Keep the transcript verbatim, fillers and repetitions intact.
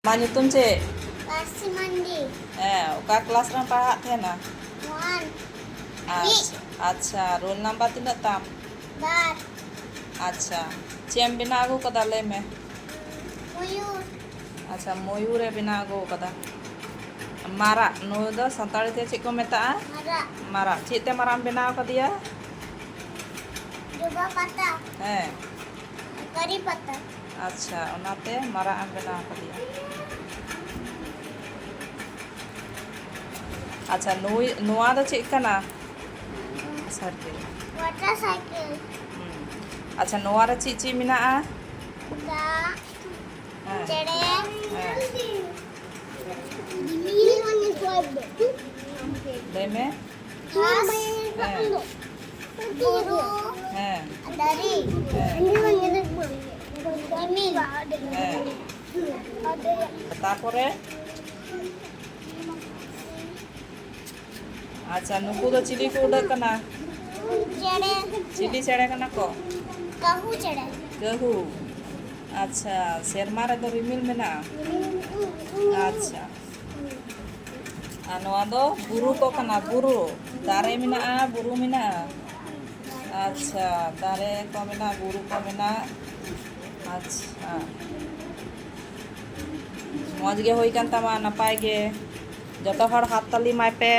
ᱟᱢᱟᱜ ᱧᱩᱛᱩᱢ ᱪᱮᱫ? ᱯᱟᱹᱨᱥᱤ ᱢᱟᱱᱰᱤ᱾ ᱦᱮᱸ, ᱚᱠᱟ ᱠᱞᱟᱥ ᱨᱮᱢ ᱯᱟᱲᱦᱟᱜ ᱛᱟᱦᱮᱱᱟ? ᱚᱣᱟᱱ᱾ ᱟᱪᱪᱷᱟ, ᱟᱪᱪᱷᱟ, ᱨᱳᱞ ᱱᱟᱢᱵᱟᱨ ᱛᱤᱱᱟᱹᱜ ᱛᱟᱢ? ᱵᱟᱨ᱾ ᱟᱪᱪᱷᱟ, ᱪᱮᱫ ᱮᱢ ᱵᱮᱱᱟᱣ ᱟᱹᱜᱩ ᱠᱟᱫᱟ, ᱞᱟᱹᱭ ᱢᱮ᱾ ᱢᱚᱭᱩᱨ᱾ ᱟᱪᱪᱷᱟ, ᱢᱚᱭᱩᱨ ᱮ ᱵᱮᱱᱟᱣ ᱟᱹᱜᱩ ᱠᱟᱫᱟ᱾ ᱢᱟᱨᱟᱜ, ᱱᱩᱭ ᱫᱚ ᱥᱟᱱᱛᱟᱲᱤ ᱛᱮ ᱪᱮᱫ ᱠᱚ ᱢᱮᱛᱟᱜᱼᱟ? ᱢᱟᱨᱟᱜ᱾ ᱢᱟᱨᱟᱜ᱾ ᱪᱮᱫ ᱛᱮ ᱢᱟᱨᱟᱜ ᱮᱢ ᱵᱮᱱᱟᱣ ᱠᱟᱫᱮᱭᱟ? ᱡᱚᱵᱟ ᱯᱟᱛᱟ᱾ ᱦᱮᱸ᱾ ᱠᱟᱨᱤ ᱯᱟᱛᱟ᱾ ᱟᱪᱪᱷᱟ, ᱚᱱᱟᱛᱮ ᱢᱟᱨᱟᱜ ᱮᱢ ᱵᱮᱱᱟᱣ ᱠᱟᱫᱮᱭᱟ᱾ ᱟᱪᱪᱷᱟ, ᱱᱩᱭ, ᱱᱚᱣᱟ ᱫᱚ ᱪᱮᱫ ᱠᱟᱱᱟ? ᱥᱟᱭᱠᱮᱞ᱾ Motor cycle. ᱦᱩᱸ᱾ ᱟᱪᱪᱷᱟ, ᱱᱚᱣᱟ ᱨᱮ ᱪᱮᱫ ᱪᱮᱫ ᱢᱮᱱᱟᱜᱼᱟ? ᱫᱟᱜ, ᱦᱮᱸ᱾ ᱪᱮᱬᱮ, ᱦᱮᱸ᱾ ᱨᱤᱢᱤᱞ᱾ ᱞᱟᱹᱭ ᱢᱮ᱾ ᱜᱷᱟᱥ, ᱦᱮᱸ᱾ ᱵᱩᱨᱩ, ᱦᱮᱸ᱾ ᱫᱟᱨᱮ, ᱦᱮᱸ᱾ ᱨᱤᱢᱤᱞ᱾ ᱦᱮᱸ᱾ ᱛᱟᱨᱯᱚᱨᱮ? ᱟᱪᱪᱷᱟ, ᱱᱩᱠᱩ ᱫᱚ ᱪᱤᱞᱤ ᱠᱚ ᱩᱰᱟᱹᱜ ᱠᱟᱱᱟ? ᱪᱮᱬᱮ᱾ ᱪᱤᱞᱤ ᱪᱮᱬᱮ ᱠᱟᱱᱟ ᱠᱚ? ᱠᱟᱹᱦᱩ ᱪᱮᱬᱮ᱾ ᱠᱟᱹᱦᱩ᱾ ᱟᱪᱪᱷᱟ, ᱥᱮᱨᱢᱟ ᱨᱮᱫᱚ ᱨᱤᱢᱤᱞ ᱢᱮᱱᱟᱜᱼᱟ? ᱟᱪᱪᱷᱟ᱾ ᱟᱨ ᱱᱚᱣᱟ ᱫᱚ ᱵᱩᱨᱩ ᱠᱚ ᱠᱟᱱᱟ, ᱵᱩᱨᱩ᱾ ᱫᱟᱨᱮ ᱢᱮᱱᱟᱜᱼᱟ, ᱵᱩᱨᱩ ᱢᱮᱱᱟᱜᱼᱟ᱾ ᱟᱪᱪᱷᱟ, ᱫᱟᱨᱮ ᱠᱚ ᱢᱮᱱᱟᱜᱼᱟ, ᱵᱩᱨᱩ ᱠᱚ ᱢᱮᱱᱟᱜᱼᱟ᱾ ᱟᱪᱪᱷᱟ, ᱢᱚᱡᱽ ᱜᱮ ᱦᱩᱭ ᱠᱟᱱ ᱛᱟᱢᱟ, ᱱᱟᱯᱟᱭ ᱜᱮ᱾ ᱡᱚᱛᱚ ᱦᱚᱲ ᱦᱟᱛ ᱛᱟᱹᱞᱤ ᱮᱢᱟᱭ ᱯᱮ᱾